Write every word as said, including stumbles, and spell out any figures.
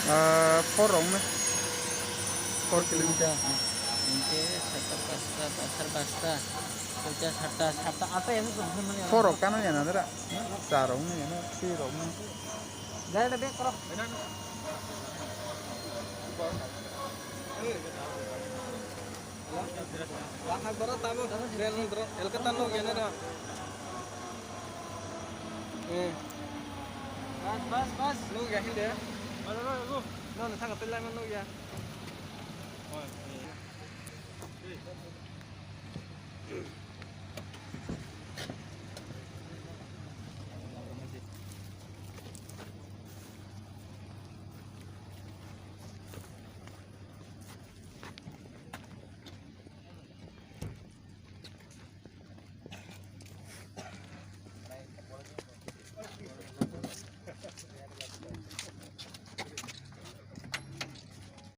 Ah, four rok na. Four kilometer. Hingke satta, pasta, pasar pasta, soita, satta, satta, atta, yang itu mana? Four rok kana ya na dera. Char rok na ya na, three rok na. Jai na bek koro. Bahag boro tamo, rel rel, el kata no gene ra. Eh. Bas, bas, bas. No gene de. Bas, bas, bas. No, no, thang pelai man no ya.